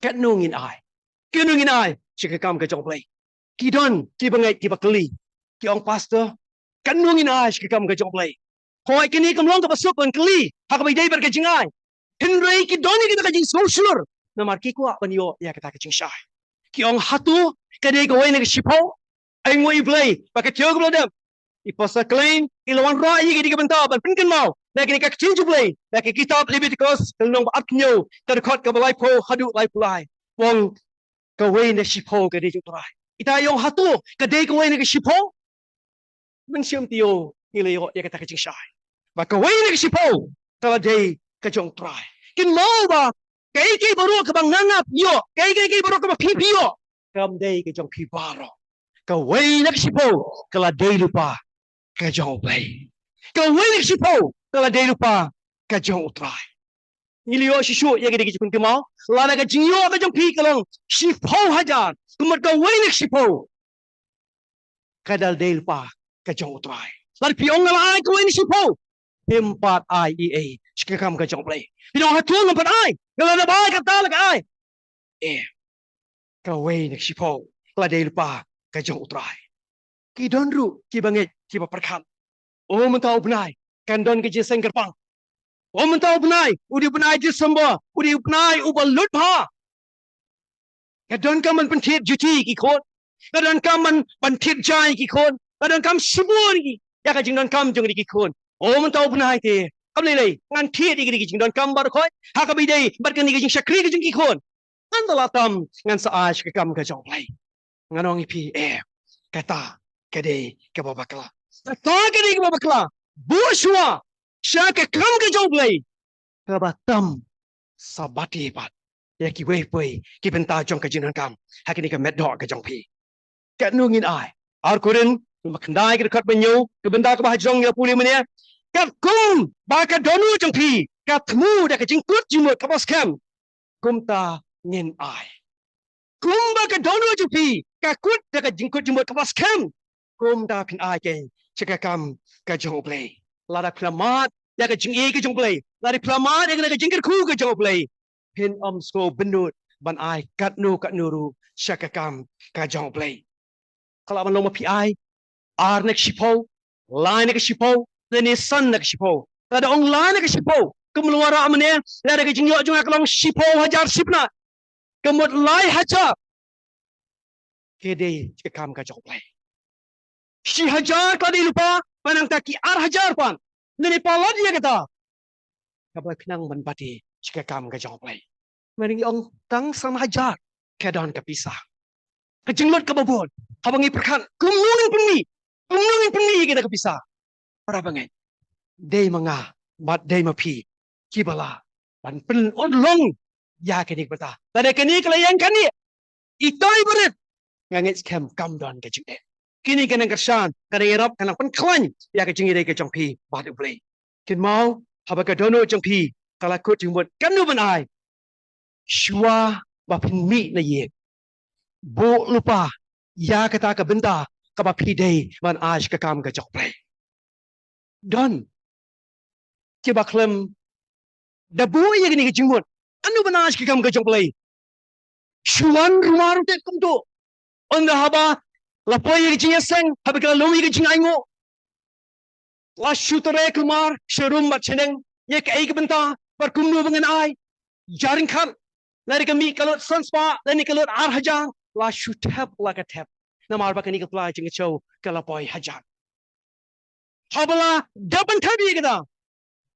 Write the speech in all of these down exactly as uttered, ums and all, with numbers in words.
Katno ngin ai? Katno ngin ai sha ka kam ka jong U Blei? Ki don ki bangeit ki ba kylli, ki ong, Pastor, katno ngin ai sha ka kam ka jong U Blei? Hooid, kane kam long kaba suk ban kylli ha kaba ïadei bad ka jingai. Hynrei ki don ïa kata ka jingsngewshlur namar ki kwah ban ïoh ïa kata ka jingshai. Ki ong, hato ka dei kawei na ka shiphew? Ai nguh ïa U Blei ba ka taïew kaba la dep, i Pastor Klein i la wanrah ïa kane ka bynta ban pynkynmaw na kane ka ktien jong U Blei na ka kitab Leviticus ka lynnong ba arphew hynñiew, ka dkhot kaba laiphew haduh laiphew lai. U ong, kawei na ka shiphew ka dei jong U Trai. Ita i ong, hato ka dei kawei na ka shiphew? Mynsiem taïew ngi la ïoh ïa kata ka jingshai ba kawei na ka shiphew ka la dei ka jong U Trai. Kynmaw ba kaei kaei baroh kaba nga ngap ïoh, kaei kaei baroh kaba phi phi ïoh, kam dei ka jong phi baroh. Kawei na ka shiphew ka la dei lypa ka jong U Blei. Kawei na ka shiphew ka la dei lypa ka jong U Trai. Ngi la ïoh shisha ïa kane ka jingpynkynmaw lada ka jingïoh ka jong phi ka long shiphew hajar, ka mut kawei na ka shiphew ka dei lypa ka jong U Trai. Lada phi ong nga la ai kawei na shiphew, phim pat ai ei ei sha ka kam ka jong U Blei. Phi ong, hato ngam pat ai, nga la dep ai, kata la ka ai. Eh, kawei na ka shiphew ka la dei lypa ka jong U Trai. Ki don ruh ki bangeit ki ba pyrkhat, o mynta u bnai kan don ka jingïaseng kyrpang. O mynta u bnai u dei u bnai December, u dei u bnai uba lut bha. Ka donkam ban pynthied juti ki khun, ka donkam ban, ban thied jaiñ ki khun, ka donkam shibun ki ïa ka jingdonkam jong ki khun. O mynta u bnai te, kam lei lei ngan thied ïa ki jingdonkam baroh khoit ha kaba ïadei bad kane ka jingshakri ka jong ki khun. Ngan da la tam, ngan sa ai sha ka kam ka jong U Blei. Ngan ong ïa phi, eh, kata ka dei kaba bakla. Kata ka dei kaba bakla. Buh shuwa sha ka kam ka jong U Blei, kaba tam sa bati pat ïa kiwei kiwei ki bynta jong ka jingdonkam ha kane ka met doh ka jong phi. Katno ngin ai? Ar Korinth lynnong ba khyndai, ka dkhot ba hynñiew, ka bynta kaba ha jrong ïa pule mynne. Katkum ba ka dohnud jong phi ka thmu da ka jingkut jingmut kaba skhem, kumta ngin ai. Kumba ka dohnud jong phi ka kut da ka jingkut jingmut kaba skhem, kumta phin ai keiñ sha ka kam ka jong U Blei. Lada phi la mad ïa ka jingïeit ka jong U Blei, lada phi la mad ïa ka jingkyrkhu ka jong U Blei, phin ym sngew bynnud ban ai katno katno ruh sha ka kam ka jong U Blei. Ka lah ban long ba phi ai ar na ka shiphew, lai na ka shiphew, lane san na ka shiphew. Lada ong lai na ka shiphew, kum la wanrah mynne, lada ka jingïoh jong nga ka long shiphew hajar shipnah, ka mut lai hajar ka dei ka kam ka jong U Blei. Shi hajar ka dei lypa, ba nangta ki ar hajar pat, lane palat ïa kata, kaba khnang ban bati sha ka kam ka jong U Blei. Mynta ngi ong tang san hajar ka don ka pisa. Ka jinglut kaba bun, haba ngi pyrkhat kumno ngin pynmih, kumno ngin pynmih ïa kata ka pisa. Para bangeit, dei ma nga bad dei ma phi kiba lah ban pynurlong ïa kane ka bynta. Lada kane ka la ïeng kane, itai barit, nga ngeit skhem kam don ka jingeh. Kine ki nongkyrshan, ka dei ïarap, ka nang pynkhlaiñ ïa ka jingïadei ka jong phi bad U Blei. Kynmaw, haba ka dohnud jong phi ka la kut jingmut, katno ban ai? Shuwa ba phin mih na ïing, buh lypa ïa kata ka bynta kaba phi dei ban ai sha ka kam ka jong U Blei. Don kiba khlem da buh ïa kane ka jingmut, katno ban ai sha ka kam ka jong U Blei. Shu wan ruma ruteng kumto. Ynda haba la poi ïa ka jingïaseng, haba ki la lum ïa ka jingainguh, la shu trei kulmar sharum bad shaneng ïa kaei ka bynta bad kumno ba ngan ai. Jar ryngkat, lada ka mih ka lut san spah lane ka lut ar hajar, la shu thep la ka thep, namar ba kane ka pla jingkyrshan ka la poi hajan. Haba la dep ban thep ïa kata,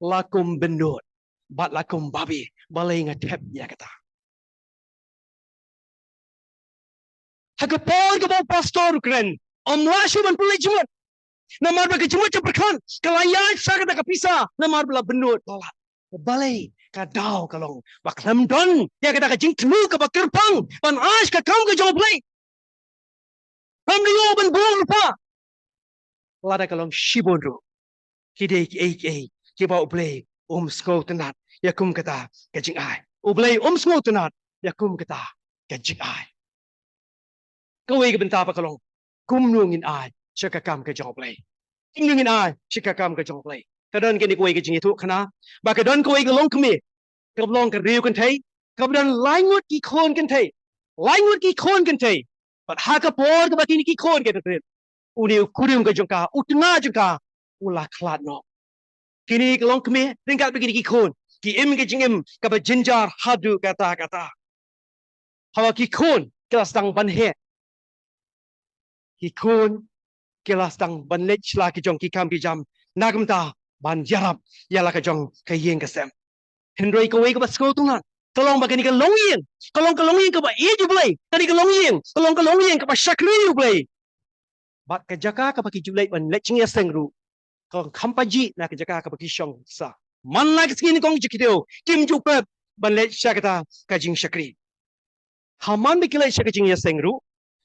la kum bynnud bad la kum babe, balei nga thep ïa kata? Ha ka por kaba u pastor u kren, ym lah shuh ban pynleit jingmut, namar ba ka jingmut jingpyrkhat ka la ïaid sha kata ka pisa, namar ba la bynnud palat. Balei? Ka daw ka long ba khlem don ïa kata ka jingthmu kaba kyrpang ban ai sha ka kam ka jong U Blei. Khlem da ïoh ban buh lypa, lada ka long shibun ruh, ki dei kiei kiei kiba U Blei um sngewtynnat ïa kum kata ka jingai. U Blei um sngewtynnat ïa kum kata ka jingai. Kawei ka bynta pat ka long, kumno ngin ai sha ka kam ka jong U Blei? Kumno ngin ai sha ka kam ka jong U Blei? Ka don kane kawei ka jingïathuhkhana ba ka don kawei ka longkmie kaba long ka riew kynthei, kaba don laingut ki khun kynthei, laingut ki khun kynthei. Bad ha ka por kaba kine ki khun kynthei, une u kurim ka jong ka, u tnga jong ka, u la khlad noh. Kine ki longkmie ryngkat bad kine ki khun ki im ka jingim kaba jynjar haduh katta katta. Haba ki khun ki la sdang ban heh, ki khun ki la sdang ban leit sha la ki jong ki kam ki jam, na ka bynta ban ïarap ïa la ka jong ka ïing ka sem. Hynrei kawei kaba sngewtynnat ka long ba kane ka longïing ka long ka longïing kaba ïeit ïa U Blei, kane ka longïing ka long ka longïing kaba shakri ïa U Blei. Bad ka jaka kaba ki ju leit ban leit jingïaseng ruh ka long kham pajih na ka jaka kaba ki shong sah. Man la ka sngi nyngkong jong ki taïew kim ju pep ban leit sha kata ka jingshakri. Ha man ba ki leit sha ka jingïaseng ruh,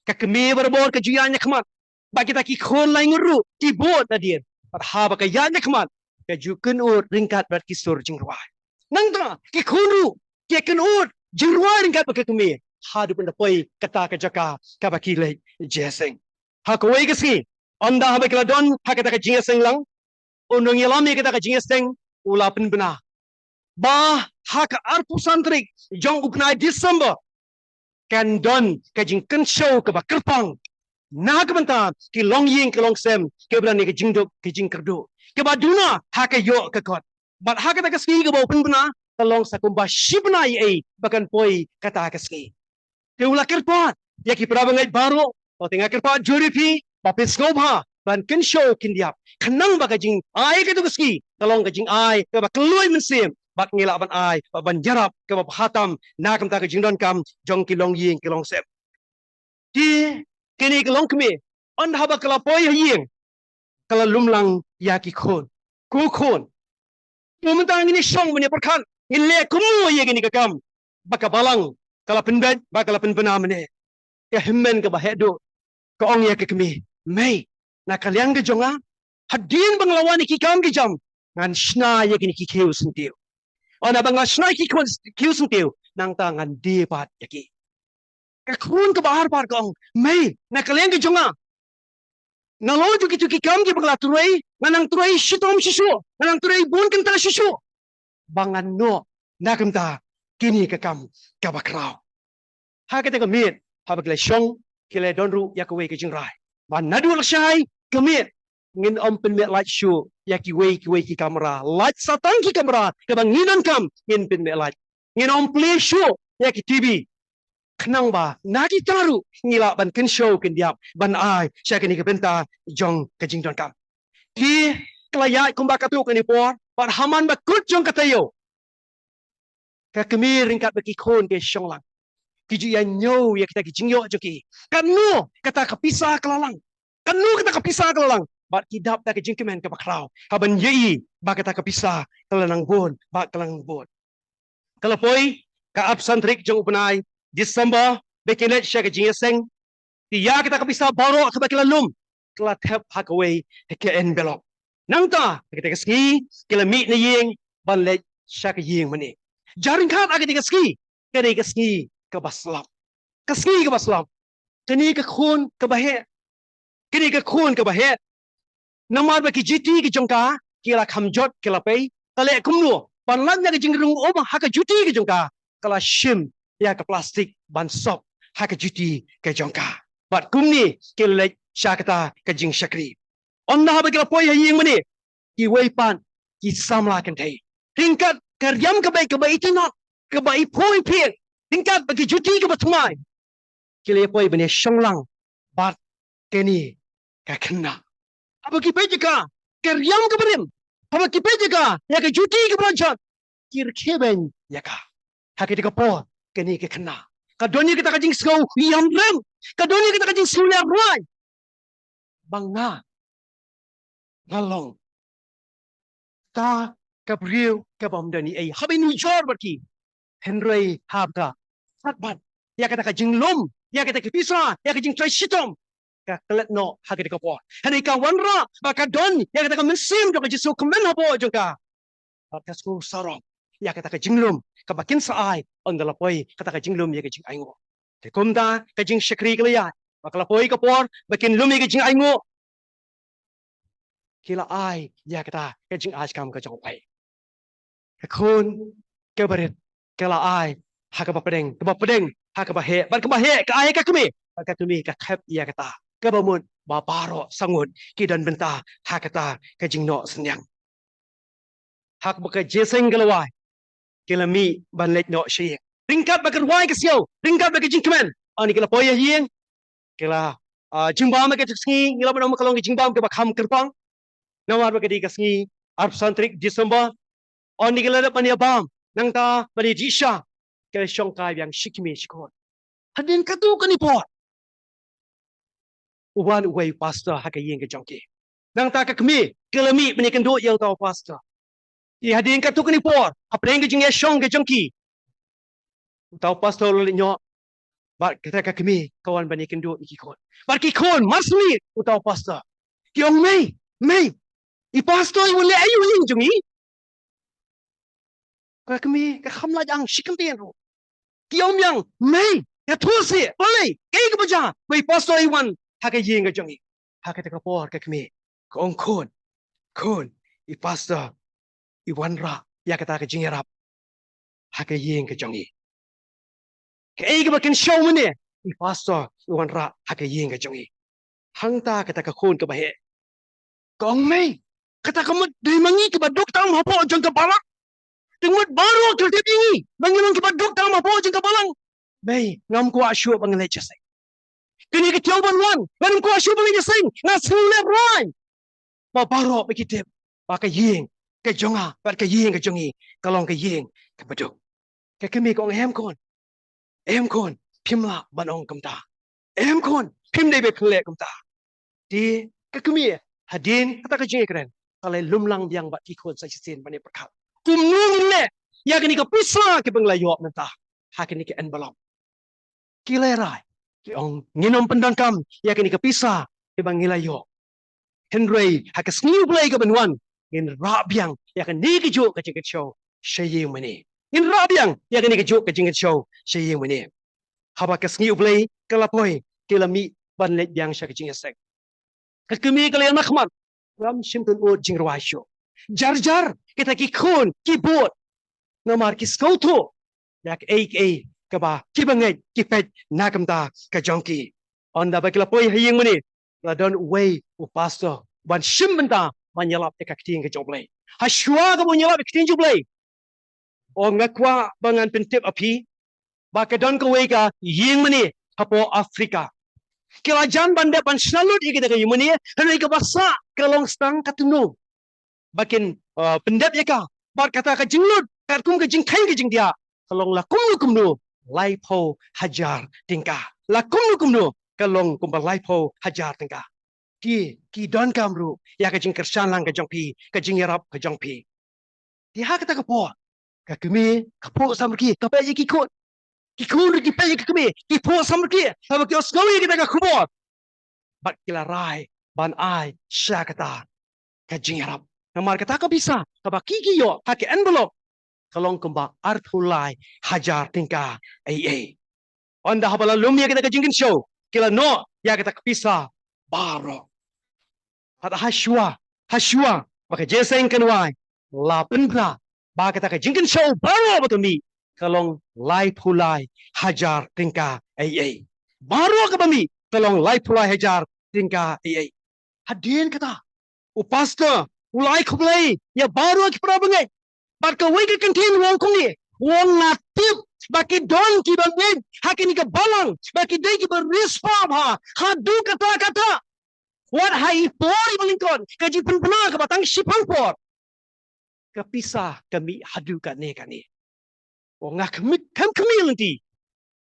ka kmie barabor ka ju ïaid na khmat. Bad kita ki khun laingut ruh ki bud nadien. Bad haba ka ïaid na khmat, ka ju kynud ryngkat bad ki sur jingrwai. Nangta ki khun ruh ki kynud jingrwai ryngkat bad ka kmie haduh ban da poi kata ka jaka kaba ki leit jingïaseng. Ha kawei ka sngi, ynda haba ki la don ha kata ka jingïaseng lang, u nongïalam ïa kata ka jingïaseng u la pynbna ba ha ka arphew san tarik jong u bnai December kan don ka jingkynshew kaba kyrpang. Na ka bynta ki longïing ki longsem kiba don ïa ka jingduk ka jingkyrduh kaba duna ha ka ïoh ka kot. Bad ha kata ka sngi kaba u pynbna ka long sa kumba shi bnai ei ba kan poi kata ka sngi. Te u la kyrpad ïa ki para bangeit baroh, u te nga kyrpad jur ïa phi ba phin sngewbha ban kynshew kyndiap khnang ba ka jingai kato ka sngi ka long ka jingai kaba khlaiñ mynsiem bad ngi lah ban ai bad ban ïarap kaba bha tam na ka bynta ka jingdonkam jong ki longïing ki longsem. Te kane ka longkmie, ynda haba ka la poi ha ïing, ka la lum lang ïa ki khun. Ko khun, to mynta ngin ïa shong ban ïa pyrkhat ngin leh kumno ïa kane ka kam ba ka balang ka la pynbeit bad ka la pynbna mynne. Ka hynmen kaba heh duh ka ong ïa ka kmie, mei, na ka liang ka jong nga, hadien ba nga la wan ïa ki kam ki jam, ngan shna ïa kine ki khiew syntiew. Ynda ba nga la shna ïa ki khiew syntiew, nangta ngan die pat ïa ki. Ka khun kaba ar pat ka ong, mei, na ka liang ka jong nga, nalor jong kito ki kam kiba nga la trei, nga nang trei shitom shisha, nga nang trei bun kynta shisha ba ngan noh na ka bynta kine ki kam kiba khraw. Ha kata ka miet haba ki la shong, ki la don ruh ïa kawei ka jingrai ba naduh lashai ka miet ngin ym pynmih lait shuh ïa kiwei kiwei ki kamra, lait sa tang ki kamra kaba ngi donkam ngin pynmih lait. Ngin ym plie shuh ïa ki TV khnang ba na kita ruh ngi lah ban kynshew kyndiap ban ai sha kane ka bynta jong ka jingdonkam. Ki, ka la ïaid kumba katto katne por bad ha man ba kut jong ka taïew, ka kmie ryngkat bad ki khun ki shong lang, ki ju ïa ñiew ïa kita ki jingïoh jong ki. Katno kata ka pisa ka la lang, katno kata ka pisa ka la lang, bad ki dap da ka jingkmen kaba khraw ha ban ïohi ba kata ka pisa ka la nang bun bad ka la nang bun. Ka la poi ka arphew san tarik jong u bnai December ba ki leit sha ka jingïaseng. Te ïa kata ka pisa baroh kaba ki la lum, ki la thep ha kawei ka envelope. Nangta ha kata ka sngi ki la mih na ïing ban leit sha ka ïing mane. Jar ryngkat ha kata ka sngi, kane ka sngi kaba slap, ka sngi kaba slap. Kane ka khun kaba heh, kane ka khun kaba heh, namar ba ki juti ki jong ka ki la kham jot, ki la pei. Ka leh kumno ban lait na ka jingrung um ha ka juti ki jong ka? Ka la shim ïa ka plastik ban sop ha ka juti ka jong ka. Bad kumne ki la leit sha kata ka jingshakri. Ynda haba ki la poi ha ïing mane, kiwei pat ki samla kynthei, ryngkat ka riam ka beit kaba itynnad, kaba iphuh iphieng, ryngkat bad ki juti kiba thymmai, ki la poi ban ïa shong lang bad kane ka khynnah. Haba ki peit ïa ka, ka riam kaba rim, haba ki peit ïa ka, ïa ka juti kaba la jot, ki rkhie beiñ ïa ka. Ha kata ka por kane ka khynnah ka don ïa kata ka jingsngew ïam rem, ka don ïa kata ka jingsngew leh rwai ba nga, nga long ka, ka briew kaba ym don ei ei haba in ujor bad ki. Hynrei haba ka sat bad ïa kata ka jinglum, ïa kata ka pisa, ïa ka jingtrei shitom, ka klet noh ha kata ka por. Hynrei ka wanrah ba ka don ïa kata ka mynsiem jong ka jingsngewkmen hapoh jong ka. Bad ka sngewsarong ïa kata ka jinglum kaba kin sa ai ynda la poi kata ka jinglum ïa ka jingainguh. Te kumta ka jingshakri ka la ïaid, ba ka la poi ka por ba kin lum ïa ka jingainguh, ki la ai ïa kata ka jingai kam ka jong U Blei. Ka khun kaba rit ka la ai ha kaba pdeng, kaba pdeng ha kaba heh, bad kaba heh ka ai ka kmie, bad ka kmie ka khep ïa kata. Kaba mut ba baroh sangut ki don bynta ha kata ka jingnoh synñiang. Ha kaba ka jingïaseng ka la wai, ki la mih ban leit noh sha ïing. Ryngkat bad ka rwai ka siaw, ryngkat bad ka jingkmen, ha kane ki la poi ha ïing, ki la, ah, jingbam ha kata ka sngi, ngi lah ban ong ka long ka jingbam kaba kham kyrpang. Namar ba ka dei ka sngi arphew san tarik December. Ha kane ki la dep ban ïa bam, nangta ban ïa dih sha, ki la shong kai biang shi kmie shi khun. Hadien katto katne por, u wan uwei u pastor ha ka ïing ka jong ki. Nangta ka kmie ka la mih ban ïa kynduh ïa uta u pastor. Te hadien katto katne por, hapdeng ka jingïashong ka jong ki, uta u pastor u la leit noh, bad kata ka kmie ka wan ban ïa kynduh ïa ki khun. Bad ki khun, mar shu mih uta u pastor, ki ong, "Mei, mei, i pastor i wan leh aïu ha ïing jong ngi?" Ka kmie ka kham lait ang shi kyntien ruh. Ki ong biang, "Mei, ïathuh seh, balei, kaei kaba jia ba i pastor i wan ha ka ïing ka jong ngi?" Ha kata ka por ka kmie ka ong, "Khun, khun, i pastor i wanrah ïa kata ka jingïarap ha ka ïing ka jong ngi. Kaei kaba kynshew mynne, i pastor i wanrah ha ka ïing ka jong ngi." Hangta kata ka khun kaba heh ka ong, "Mei, kata ka mut dei ma ngi kiba duk tam hapoh jong ka balang? Te mut baroh ki la tip ïa ngi ba ngi long kiba duk tam hapoh jong ka balang. Mei, ngam kwah shuh ba ngan leit sha seng. Kane ka taïew ban wan, ngam kwah shuh ba ngan leit sha seng. Nga sngew lehrain ba baroh ba ki tip ba ka ïing ka jong nga bad ka ïing ka jong ngi ka long ka ïing kaba duk." Ka kmie ka ong, "Em khun, em khun, phim lah ban ong kumta. Em khun, phim dei ban pynleh kumta." Te ka kmie, hadien kata ka jingïakren, ka la lum lang biang bad ki khun sa shisien ban ïa pyrkhat, "Kumno ngin leh ïa kane ka pisa kiba ngi la ïoh mynta ha kane ka envelope?" Ki la rai, ki ong, "Ngin ym pyndonkam ïa kane ka pisa kiba ngi la ïoh. Hynrei ha ka sngi U Blei kaban wan, ngin rah biang ïa kane kajuh ka jingkynshew sha ïing mane. Ngin rah biang ïa kane kajuh ka jingkynshew sha ïing mane." Haba ka sngi U Blei ka la poi, ki la mih ban leit biang sha ka jingïaseng. Ka kmie ka la ïa na khmat, ngam shym tun ud jingrwai shuh. Jar jar kita ki khun ki bud, namar ki sngewthuh ïa kaei kaei kaba ki bangeit ki peit na ka bynta ka jong ki. Ynda ba ki la poi ha ïing mane, la don uwei u pastor ban shim bynta ban ïalap ïa ka ktien ka jong U Blei. Hashwa kaba un ïalap ïa ka ktien jong U Blei, u ong, "Nga kwah ba ngan pyntip ïa phi ba ka don kawei ka ïing mane hapoh Africa. Ki la jan ban dep ban shna lut ïa kita ka ïing mane, hynrei kaba sah ka long tang katno ba kin, uh, pyndep ïa ka. Bad kata ka jinglut, katkum ka jingkheiñ ka jingdiah, ka long la kumno kumno laiphew hajar tyngka. La kumno kumno, ka long kumba laiphew hajar tyngka. Ki, ki donkam ruh ïa ka jingkyrshan lang ka jong phi, ka jingïarap ka jong phi." Te ha kata ka por, ka kmie ka phuh samrkhie, ka peit ïa ki khun. Ki khun ruh ki peit ïa ka kmie, ki phuh samrkhie haba ki ïohsngew ïa kata ka khubor. Bad ki la rai ban ai sha kata ka jingïarap. Namar kata ka pisa kaba ki, ki ïoh ha ka envelope, ka long kumba arphew lai hajar tyngka ei ei. Ynda haba la lum ïa kata ka jingkynshew, ki la noh ïa kata ka pisa baroh. Bad hashwa, hashwa ba ka jingïaseng kan wai, la pynbna ba kata ka jingkynshew baroh ba ka mih, ka long laiphew lai hajar tyngka ei ei. Baroh kaba mih ka long laiphew lai hajar tyngka ei ei. Hadien kata, u pastor u la ai khublei ïa baroh ki para bangeit. Bad kawei ka kyntien u ong kumne, u ong, "Nga tip ba ki don ki bangeit ha kane ka balang ba ki dei kiba riewspah bha haduh katta katta. Wat ha i por iba lyngkot, ka jingpynbna kaba tang shiphang por, ka pisa ka mih haduh kane kane." U ong, "Nga khmih, khlem khmih lynti,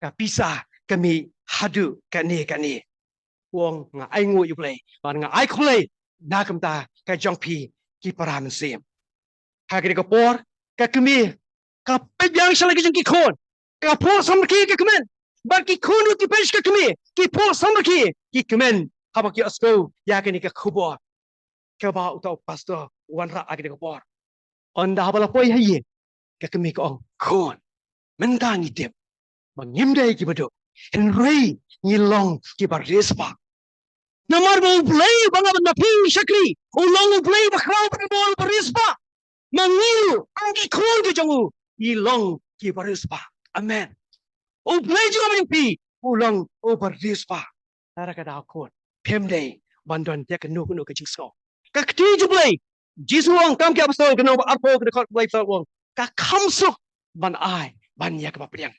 ka pisa ka mih haduh kane kane." U ong, "Nga ainguh ïa U Blei, bad nga ai khublei na ka bynta ka jong phi ki para mynsiem." Ha kane ka por, ka kmie ka peit biang sha la ka jong ki khun, ka phuh samrkhie, ka kmen. Bad ki khun ruh ki peit sha ka kmie, ki phuh samrkhie, ki kmen, haba ki ïohsngew ïa kane ka khubor kaba uta u pastor u wanrah ha kane ka por. Ynda haba la poi ha ïing, ka kmie ka ong, "Khun, mynta ngi tip ba ngim dei kiba duk, hynrei ngi long kiba riewspah. Namar ba U Blei uba nga bad ma phi ngi shakri, u long U Blei uba khraw, uba riewspah. Ma ngi ruh, kum ki khun ki jong u, ngi long kiba riewspah." Amen. U Blei jong nga bad jong phi u long uba riewspah. Tang da ka daw khun phim dei ban don ïa kano kano ka jingsngew. Ka kti jong U Blei, Jisu u ong, Kam ki Apostol, ka lynnong ba arphew, ka dkhot ba laiphew, u ong, ka kham suk ban ai ban ïa kaba pdiang.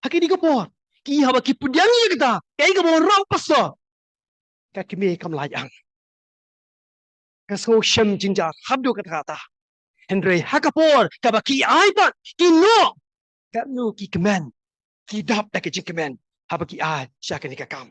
Ha kine ki por, ki haba ki pdiang ïa kata, kaei kaba u ong, Pastor, ka kmie kam lait ang. Ka sngew shem jynjar haduh katta katta. Hynrei ha ka por kaba ki ai pat, ki noh katno ki kmen, ki dap da ka jingkmen haba ki ai sha kane ka kam.